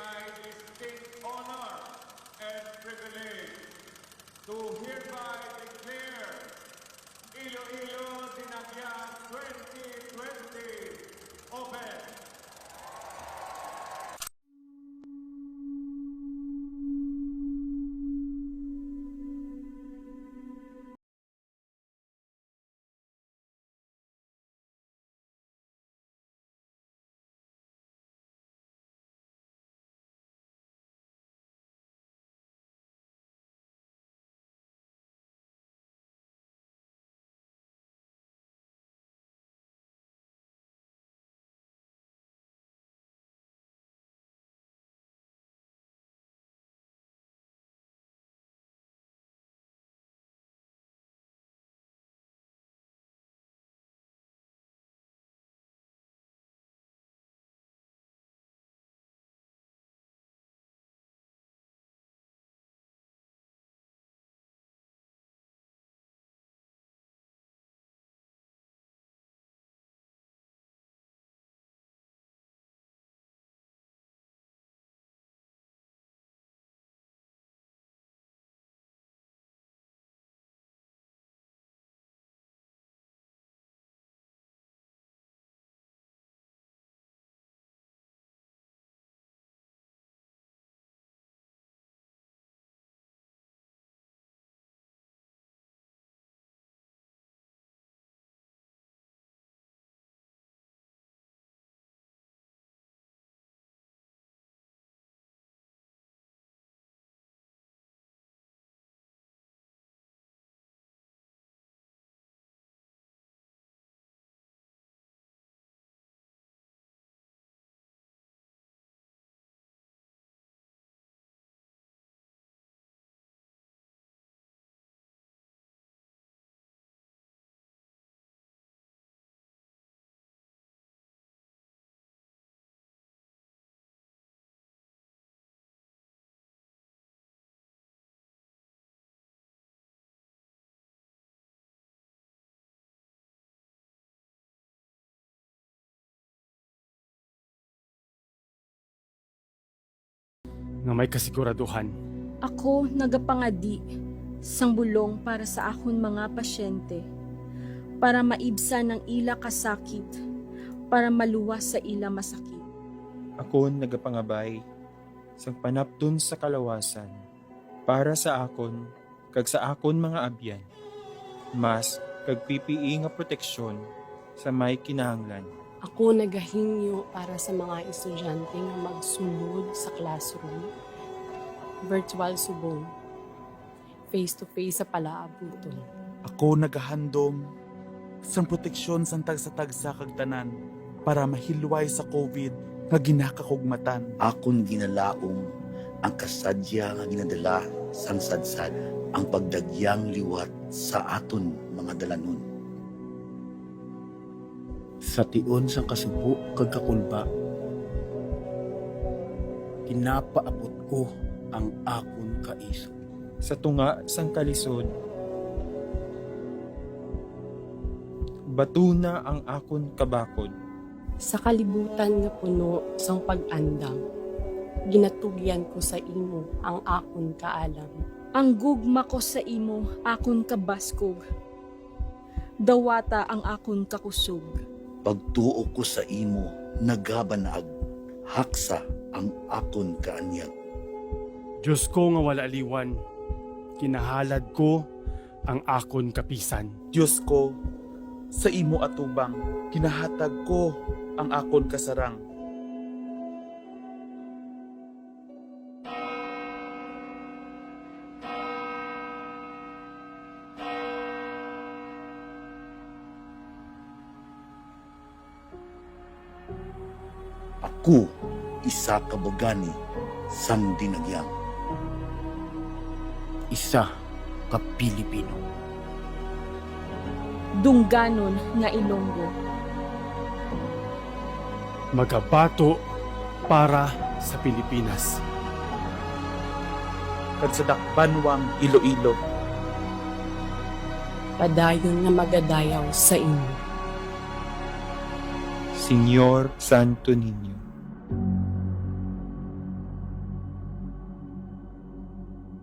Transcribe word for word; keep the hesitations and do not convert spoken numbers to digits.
My distinct honor and privilege to hereby declare Iloilo Dinagyang twenty twenty open. Nga may kasiguraduhan. Ako nagapangadi sang bulong para sa akon mga pasyente, para maibsan ang ila kasakit, para maluwas sa ila masakit. Ako nagapangabay sang panapton sa kalawasan para sa akon kag sa akon mga abyan, mask kag P P E nga proteksyon sa may kinahanglan. Ako nagahingyo para sa mga estudyante nga magsulod sa classroom, virtual subong, face-to-face sa palaabuton. Ako nagahandom sang proteksyon sang tagsa-tagsa kag tanan para mahilway sa COVID nga ginakakugmatan. Akon ginalaom ang kasadya nga ginadala sang sadsad, ang pagdagyang liwat sa aton mga dalanon. Sa tion sang kasubo kag kakulba, ginapaabot ko ang akon kaisog. Sa tunga sang kalisod, batuna ang akon kabakod. Sa kalibutan nga puno sang pag-andam, ginatugyan ko sa imo ang akon kaalam. Ang gugma ko sa imo, akon kabaskog. Dawata ang akon kakusog. Pagtuo ko sa imo nagabanag, haksa ang akon kaanyag. Dios ko nga wala liwan, kinahalad ko ang akon kapisan. Dios ko, sa imo atubang, ginahatag ko ang akon kasarang. Ako isa ka bugani sang dinagyang. Isa ka Pilipino. Dungganon nga Ilonggo. Magabato para sa Pilipinas. Kag sa dakbanwang Iloilo. Padayon nga magadayaw sa imo. Señor Santo Niño.